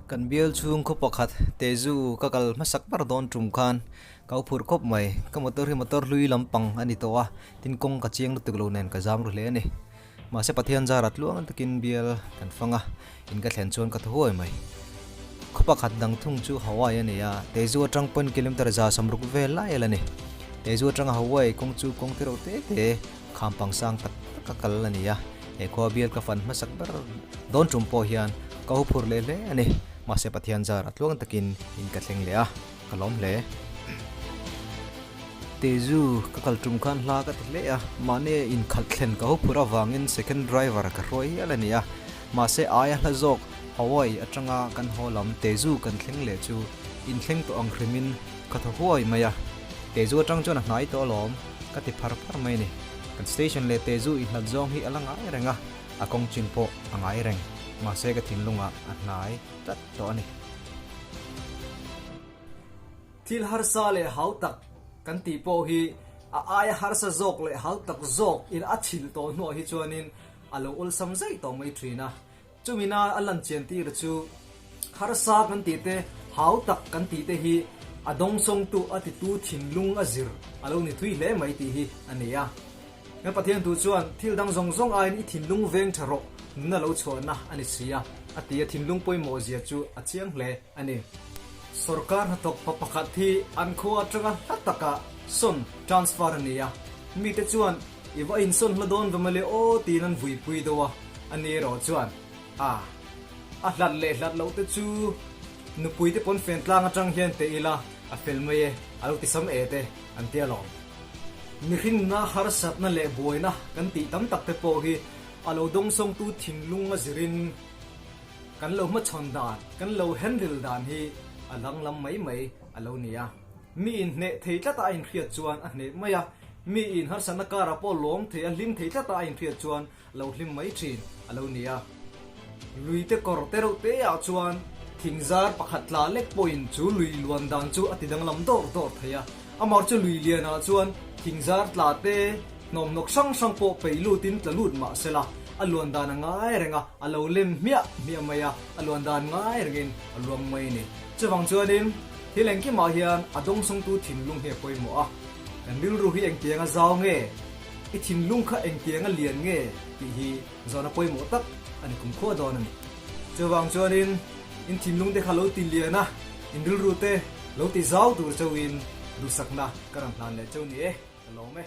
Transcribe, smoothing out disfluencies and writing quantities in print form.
Kan bial chhung khaw pakhat Tezu ka kal hmasak ber dawn tum khan ka u phur khawp mai. Ka motor hi motor hlui lampang a ni tawh a, tin kawng ka chiang lutuk lo nen ka zam ru hle a ni. Mahse Pathian zara tluang takin bial kan fang a, in ka thlen chuan ka thaw huai mai. Khaw pakhat dang thung chu Hawaii a ni a, Tezu atang pawn kilometer 160 vel lai a la ni. Tezu atanga Hawaii kawng chu kawng te reuh te te kham pang sang tak tak a kal a ni a, he khua bial ka fan hmasak ber dawn tum pawh hian ka hu phur leh hle a ni. Mahse Pathian zara tluang takin in ka thleng leh a, ka lawm hle. Tezu ka kal tum khan hla ka ti hle a, mahni inkhalh thlen ka hu phur avangin second driver ka hruai hial a ni a, mahse aia hla zawk Hawaii atanga kan haw lam Tezu kan thleng leh chu inthleng tawh ang hrimin ka thaw huai mai a, Tezu atang chuan a hnai tawh alawm ka ti phar phar mai a ni. Kan station leh Tezu inhlat zawng hi a la ngai reng a, a kawng chin pawh a ngai reng, mahse ka thinlungah a hnai tlat tawh a ni. Thil harsa leh hau tak kan tih pawh hi a aia harsa zawk leh hau tak zawk in a chhil tawh hnuah hi chuanin a lo awlsam zai tawh mai thin a. Chumina a lan chian tir chu harsa kan tih te, hau tak kan tih te hi a dawngsawngtu a titu thinlung a zir a lo ni thui hle mai tih hi a ni a. Kan Pathian tu chuan thil dang zawng zawng aiin i thinlung veng tha rawh nuna lo chhuahna a ni si a, a ti a, thinlung pawimawh zia chu a chiang hle a ni. Sorkar hnathawk pa pakhat hi an khua atanga hla taka sawn, transfer, a ni a, mite chuan i va insawn hla dawn ve mawle aw tiin an vuipui deuh a, a ni erawh chuan a a hlat leh hlat loh te chu nupui te pawn fen tlang atang hian teh ila a fel mai e a lo ti sam e te an ti alawm. Mihringna harsatna leh buaina kan tih tam tak te pawh hi a lo dawngsawngtu thinlung a zirin kan lo hmachhawn dan, kan lo handle dan hi a danglam mai mai a lo ni a. Mi inhneh thei tlata a inhriat chuan a hneh mai a, mi in harsatna karah pawh lawm thei a hlim thei tlata a inhriat chuan lo hlim mai thin a lo ni a. Lui te kawr te reuh te ah chuan thing zar pakhat tla lek pawhin chu lui luan dan chu a ti danglam dawr dawr thei a. Amah chu lui lian ah chuan thing zar tla te hnawmhnawk hrang hrang pawh peih lutin tla lut mah sela a luan dan a ngai reng a, a lo lem hmiah hmiah mai a, a luan dan ngai rengin a luang mai a ni. Chuvang chuanin thil engkimah hian a dawngsawngtu thinlung hi a pawimawh a, kan rilru hi engtiang a zau nge? I thinlung kha engtiang a lian nge tih hi zawhna pawimawh tak a ni kumkhua dawn a ni. Chuvang chuanin in thinlung te kha lo ti lian a, in rilru te lo ti zau tur chauhin duhsakna ka rawn hlan leh chauh ni e, ka lawm e.